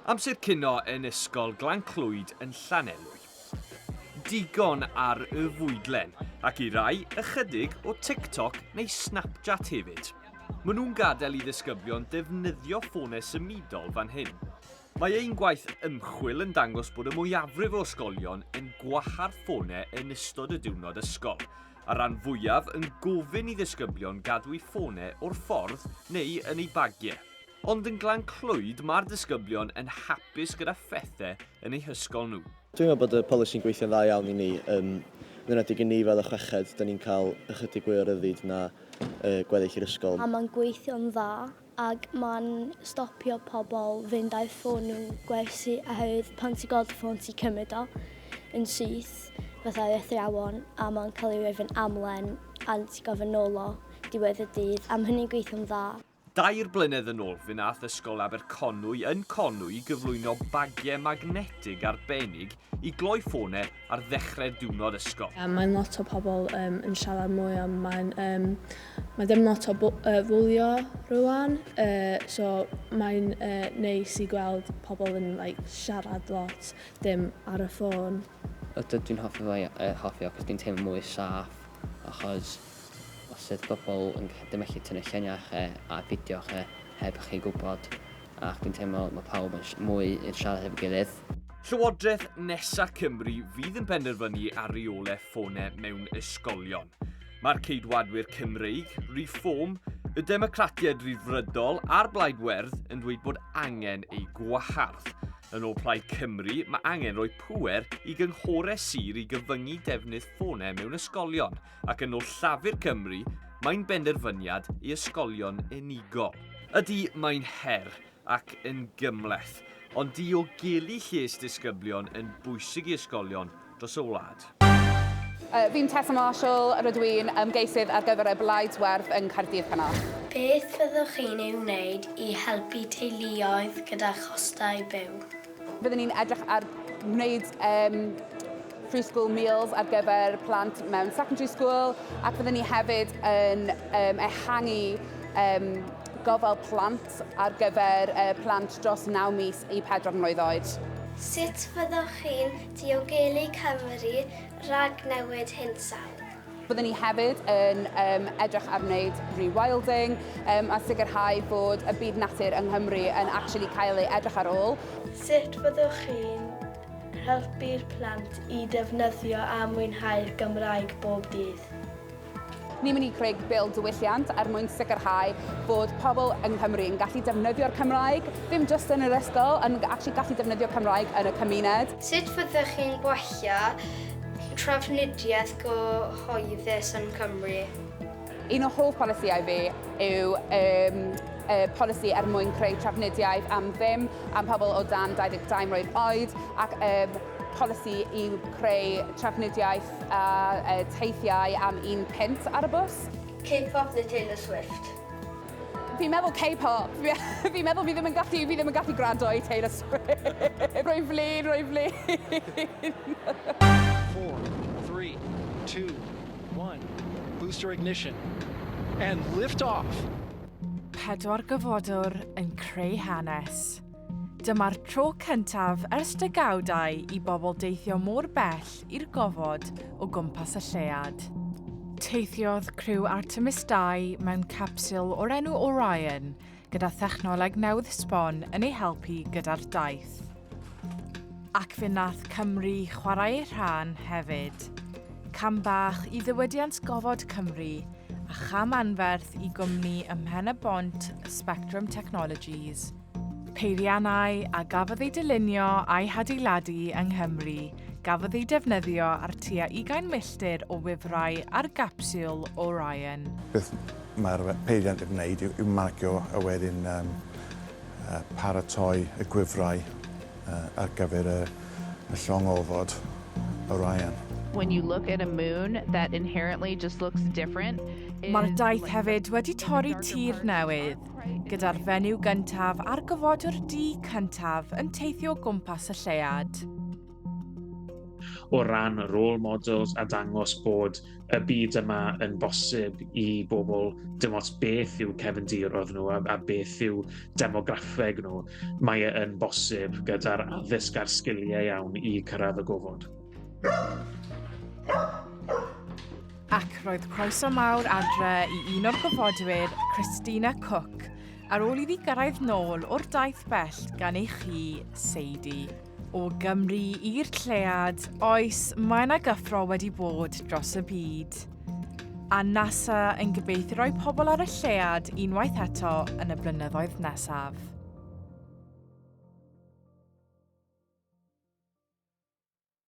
Amser cino yn Ysgol Glan Clwyd yn Llanelwy. Digon ar y fwydlen, ac i rai, ychydig o TikTok neu Snapchat hefyd. Maen nhw'n gadael i ddisgyblion defnyddio ffonau symudol fan hyn. Mae ein gwaith ymchwil yn dangos bod y mwyafrif o ysgolion yn gwahardd ffonau yn ystod y diwrnod ysgol, a'r rhan fwyaf yn gofyn i ddisgyblion gadw eu ffonau o'r ffordd neu yn eu bagiau. Ond yn Glan Clwyd mae'r disgyblion yn hapus gyda phethe yn eu hysgol nhw. Dwi'n meddwl bod y polisi'n gweithio'n dda iawn i ni, yym, yn enwedig i ni fel y chweched, 'da ni'n cael ychydig fwy o ryddid na yy gweddill yr ysgol. A mae'n gweithio'n dda ac mae'n stopio pobl fynd â'u ffôn nhw gwersi oherwydd pan ti'n gweld y ffôn ti'n cymryd o yn syth fatha i'r athrawon a mae'n cael ei roi fe'n amlen a ti'n gorfod nôl o diwedd y dydd a ma' hynny'n gweithio'n dda. Dair blynedd yn ôl, fe wnaeth Ysgol Aberconwy yn Conwy gyflwyno bagiau magnetig arbennig i gloi ffonau ar ddechrau'r diwrnod ysgol. Mae'n lot o pobl um, yn siarad mwy am mae'n um, mae ddim lot o uh, fwlio rwan, uh, so mae'n uh, neis i gweld pobl yn like, siarad lot, dim ar y ffôn. Ydw, dwi'n hoffi fo, uh, hoffi o, cos dwi'n teimlo mwy saff, achos Os ydd bobl yn ddim allu tynnu lluniau chi a fideo chi heb chi gwybod a chdi'n teimlo mae pawb yn mwy yn siarad hefo'i gilydd. Llywodraeth nesa Cymru fydd yn penderfynu ar reolau ffonau mewn ysgolion. Mae'r Ceidwadwyr Cymreig, Reform, y Democratiaid Rhyddfrydol a'r Blaid Werdd yn dweud bod angen eu gwahardd. Yn ôl Plaid Cymru, mae angen rhoi pŵer i gynghorau sir i gyfyngu defnydd ffonau mewn ysgolion, ac yn ôl Llafur Cymru, mae'n benderfyniad i ysgolion unigol. Ydy, mae'n her, ac yn gymhleth, ond diogelu lles disgyblion yn bwysig i ysgolion dros y wlad. Fi'n Tessa Marshall, rydw i'n ymgeisydd ar gyfer y Blaid Werdd yng Nghaerdydd Canol. Beth fyddwch chi'n ei wneud i helpu teuluoedd gyda chostau byw? Byddwn ni'n edrych ar wneud um, free school meals ar gyfer plant mewn secondary school ac byddwn ni hefyd yn um, ehangu um, gofal plant ar gyfer uh, plant dros 9 mis i 4 mlwydd oed. Sut fyddwch chi'n Diogelu Cymru rhag newid hinsawdd. Byddwn ni hefyd yn um, edrych ar wneud rewilding um, a sicrhau bod y byd natur yng Nghymru yn actually cael ei edrych ar ôl. Sut fyddwch chi'n helpu'r plant i defnyddio a mwynhau'r Gymraeg bob dydd? Ni'n mynd i creu bil diwylliant er mwyn sicrhau bod pobl yng Nghymru yn gallu defnyddio'r Cymraeg, ddim jyst yn yr ysgol, yn actually gallu defnyddio Cymraeg yn y cymuned. Sut fyddwch chi'n gwella trafnidiaeth gyhoeddus yn Cymru? Un o hoff polisïau fi yw um, y polisi er mwyn creu trafnidiaeth am ddim am pobl o dan 22 mlwydd oed ac um, polisi i creu trafnidiaeth a teithiau am un punt ar y bws. K-pop neu Taylor Swift? Fi'n meddwl K-pop. Fi'n meddwl fi ddim yn gallu, fi ddim yn gallu gwrando i Taylor Swift. Rwy'n flin, rwy'n flin. 4, 3, 2, 1. Booster ignition. And lift off. Pedwar gyfodwr yn creu hanes. Dyma'r tro cyntaf ers degawdau i bobl deithio mor bell i'r gofod o gwmpas y lleuad. Teithiodd criw Artemis ii mewn capsiwl o'r enw Orion, gyda thechnoleg newydd sbon yn ei helpu gyda'r daith. Ac fe wnaeth Cymru chwarae ei rhan hefyd. Cam bach i ddiwydiant gofod Cymru a cham anferth i gwmni ym Mhen-y-bont Spectrum Technologies. Peiriannau a gafodd eu dylunio a'u hadeiladu yng Nghymru gafodd eu defnyddio ar tua ugain milltir o wifrau ar gapsiwl Orion. Beth mae'r peiriant yn gwneud yw, yw marcio a wedyn um, uh, paratoi y gwifrau uh, ar gyfer y, y llong ofod Orion. When you look at a moon that inherently just looks different. Mae'r daith hefyd wedi torri tir newydd, gyda'r fenyw gyntaf a'r gofodwr du cyntaf yn teithio o gwmpas y lleuad. o ran role models a dangos bod y byd yma yn bosib i bobl dim ots beth yw cefndiroedd nhw a, a beth yw demograffeg nhw, mae e yn bosib gyda'r addysg a'r sgiliau iawn i cyrraedd y gofod. Ac roedd croeso mawr adre i un o'r gofodwyr, Christina Cook, ar ôl iddi gyrraedd nôl o'r daith bell gan ei chi, Sadie. O Gymru i'r llead, oes, mae yna gyffro wedi bod dros y byd. A NASA yn gobeithio rhoi pobl ar y llead unwaith eto yn y blynyddoedd nesaf.